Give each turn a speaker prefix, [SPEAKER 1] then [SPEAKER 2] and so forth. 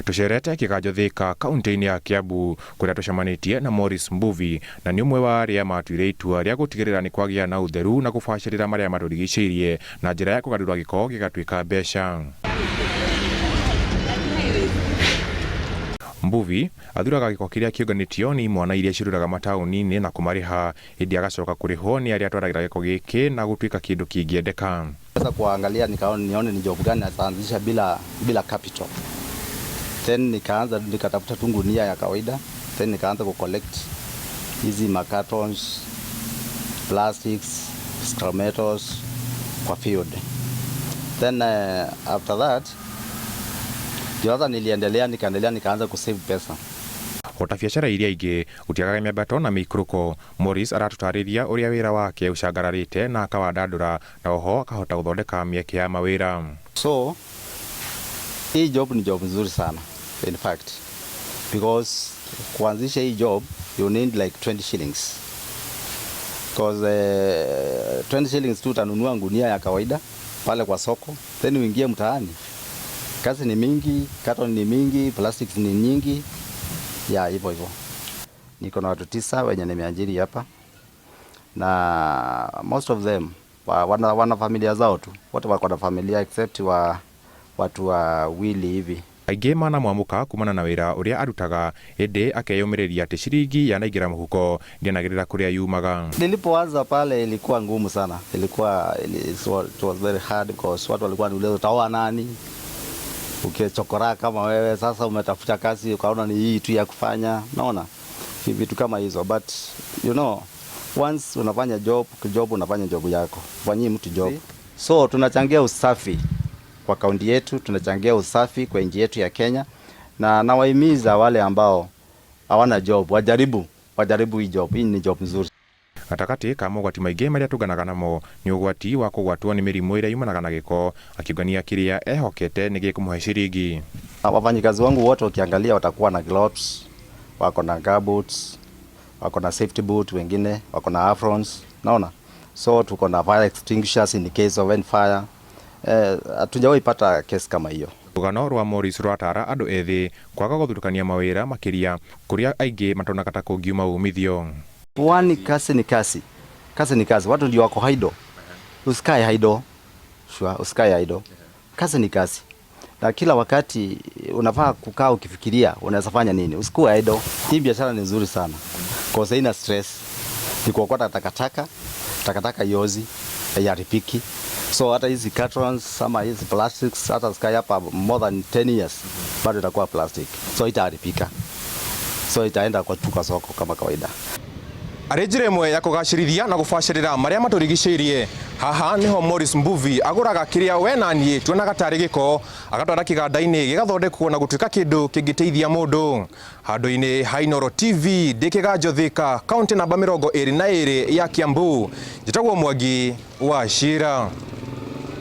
[SPEAKER 1] Tucerete Kiganjo Thika, kaunti-inĩ ya Kiambu, kũrĩa tũcemanĩtie na Morris Mbuvi, na nĩ ũmwe wa arĩa matuire itua rĩa gũtigĩrĩra nĩ kwagĩa na ũtheru na gũbacĩrĩra marĩa matũrigicĩirie na njĩra ya kũgarũra gĩko gĩgatuĩka mbeca. Mbuvi athuraga gĩko kĩrĩa kĩũnganĩtio nĩ imwana iria ciũrũraga mataũni-inĩ na kũmarĩha, ĩndĩ agacoka kũrĩhwo nĩ arĩa atwaragĩra gĩko gĩkĩ na gũtuĩka kĩndũ kĩngĩendeka.
[SPEAKER 2] Sasa kuangalia nikaona nione ni job gani nitaanzisha bila capital. Then nikaanza nikatafuta tu gunia ya kawaida, then nikaanza ku collect hizi macartons, plastics, scrap metals kwa field. Then after that ndio sasa niliendelea nikaendelea nikaanza kusave pesa.
[SPEAKER 1] Ota biacara iria ingĩ, gũtiagaga mĩambato na mĩikũrũko. Morris aratũtarĩria ũrĩa wĩra wake ũcangararĩte na akawandandũra, na oho akahota gũthondeka mĩeke ya mawĩra.
[SPEAKER 2] So hii job ni job nzuri sana, in fact, because kuanzisha hii job you need like 20 shillings, because 20 shillings tu utanunua gunia ya kawaida pale kwa soko, then uingie mtaani. Kazi ni mingi, carton ni mingi, plastics ni nyingi, ya hivyo hivyo. Niko na watu 9 wenye nimeajiri hapa, na most of them wana familia zao tu, wote wako na familia except wa watu wawili hivi.
[SPEAKER 1] Aingĩ manamwamũka kumana na wĩra ũrĩa arutaga, ĩndĩ akeyũmĩrĩria atĩ ciringi yanaingĩra mũhuko ndĩanagĩrĩra kũrĩa yumaga.
[SPEAKER 2] Nilipoanza pale ilikuwa ngumu sana, ilikuwa it was very hard because watu walikuwa wanauliza, utaoa nani? Ukichokora kama wewe sasa umetafuta kazi ukaona ni hii tu ya kufanya, naona vitu kama hizo, but once unafanya job, job unafanya job yako, fanyii mtu job. So tunachangia usafi kwa kaunti yetu, tunachangia usafi kwa nchi yetu ya Kenya, na nawahimiza wale ambao hawana job wajaribu hii job. Hii ni job nzuri.
[SPEAKER 1] Gatagatĩ ka mogwati maingĩ marĩa tũnganaga namo nĩ ũgwati wa kũgwatwo nĩ mĩrimũ ĩrĩa yumanaga na gĩko, akĩũngania kĩrĩa ehokete nĩ gĩkũmũhe ciringi.
[SPEAKER 2] Wafanyikazi wangu wote ukiangalia watakuwa na gloves, wako na gumboots, wako na safety boot, wengine wako na aprons, naona. So tuko na fire extinguishers in case of any fire. Hatujawahi pata kesi kama hiyo.
[SPEAKER 1] Rũgano rwa Morris rwatara andũ ethĩ kwaga gũthutũkania mawĩra, makĩria kũrĩa aingĩ matonaga ta kũngiuma umithio.
[SPEAKER 2] Pwani kazi ni kazi. Kazi ni kazi. Watu ndio wako idle. Usikae idle. Sure, usikae idle. Kazi ni kazi. Na kila wakati unafaa kukaa ukifikiria unaweza fanya nini. Usikuwe idle. Hii biashara ni nzuri sana. Kwa sababu haina stress. Ni kuokota takataka, takataka yozi, haiharibiki. So hata hizi cartons ama hizi plastics hata zikae hapa more than 10 years bado itakuwa plastic. So itaharibika. So itaenda kwa tuka soko kama kawaida.
[SPEAKER 1] Arĩ njĩra ĩmwe ya kũgacĩrithia na gũbacĩrĩra marĩa matũrigicĩirie, haha nĩho Morris Mbuvi agũraga kĩrĩa we na niĩ tuonaga tarĩ gĩko, agatwara kĩganda-inĩ gĩgathondekwo na gũtuĩka kĩndũ kĩngĩteithia mũndũ. Handũ-inĩ ha Inooro TV, ndĩ Kĩganjo Thika, kaunti namba 22 ya Kiambu, njĩtagwo Mwangi wa Cira.